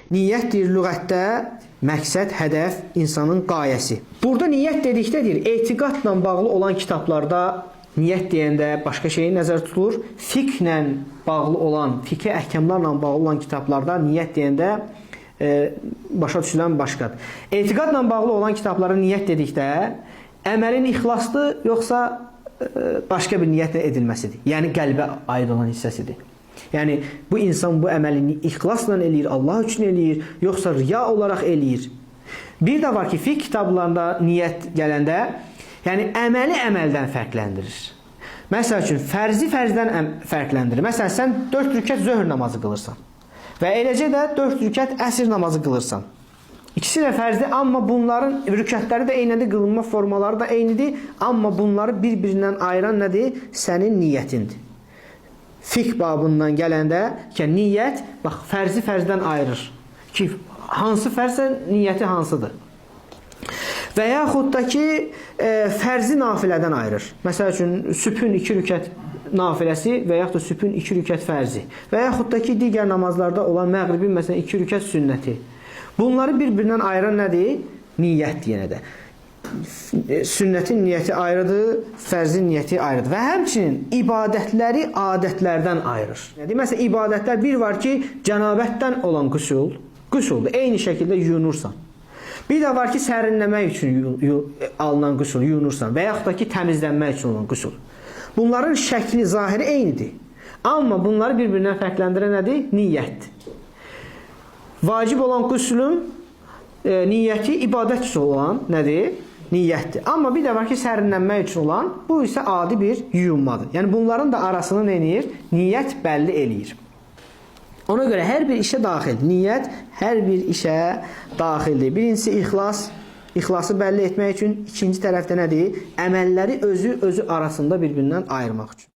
Niyyət deyir lüğətdə məqsəd, hədəf, insanın qayəsi. Burada niyyət dedikdə deyir, etiqadla bağlı olan kitablarda niyyət deyəndə başqa şeyin nəzərdə tutulur. Fiqhlə bağlı olan, fiqhi əhkamlarla bağlı olan kitablarda niyyət deyəndə başa düşülən başqadır. Etiqadla bağlı olan kitablara niyyət dedikdə əməlin ixlaslı yoxsa başqa bir niyyətlə edilməsidir. Yəni qəlbə aid olan hissəsidir. Yəni bu insan bu əməlini ixlasla eləyir, Allah üçün eləyir, yoxsa riya olaraq eləyir. Bir də var ki, fiqh kitablarında niyyət gələndə, yəni əməli əməldən fərqləndirir. Məsəl üçün fərzi fərzdən fərqləndirir. Məsələn, sən 4 rükət zöhr namazı qılırsan və eləcə də 4 rükət əsr namazı qılırsan. İkisi də fərzdir, amma bunların rükətləri də eynidir, qılınma formaları da eynidir, amma bunları bir-birindən ayıran nədir? Sənin niyyətindir. Fiqh babından gələndə ki, niyyət bax fərzi fərzdən ayırır. Ki hansı fərzsə niyyəti hansıdır? Və yaxud da ki, fərzi nafilədən ayırır. Məsəl üçün sübhün 2 rükət nafiləsi və yaxud da sübhün 2 rükət fərzi və yaxud da ki, digər namazlarda olan məğribin məsələn 2 rükət sünnəti. Bunları bir-birindən ayıran nədir? Niyyətdir yenə də. Sünnətin niyyəti ayrıdır, fərzin niyyəti ayrıdır. Və həmçinin ibadətləri adətlərdən ayırır. Yəni, məsələn, ibadətlər bir var ki, cənabətdən olan qüsul, qüsuldur. Eyni şəkildə yuyunursan. Bir də var ki, sərinləmək üçün alınan qüsul, yuyunursan və yaxud da ki, təmizlənmək üçün olan qüsul. Bunların şəkli, zahiri eynidir. Amma bunları bir-birindən fərqləndirən nədir? Niyyətdir. Vacib olan qüslün niyyəti ibadət üçün olan nədir? Niyyətdir. Amma bir də var ki, sərinlənmək üçün olan, bu isə adi bir yuyunmadır. Yəni bunların da arasını nə eləyir? Niyyət bəlli eləyir. Ona görə hər bir işə daxil. Niyyət hər bir işə daxildir. Birincisi ixlas, ixlası bəlli etmək üçün, ikinci tərəfdə nədir? Əməlləri özü arasında bir-birindən ayırmaq üçün.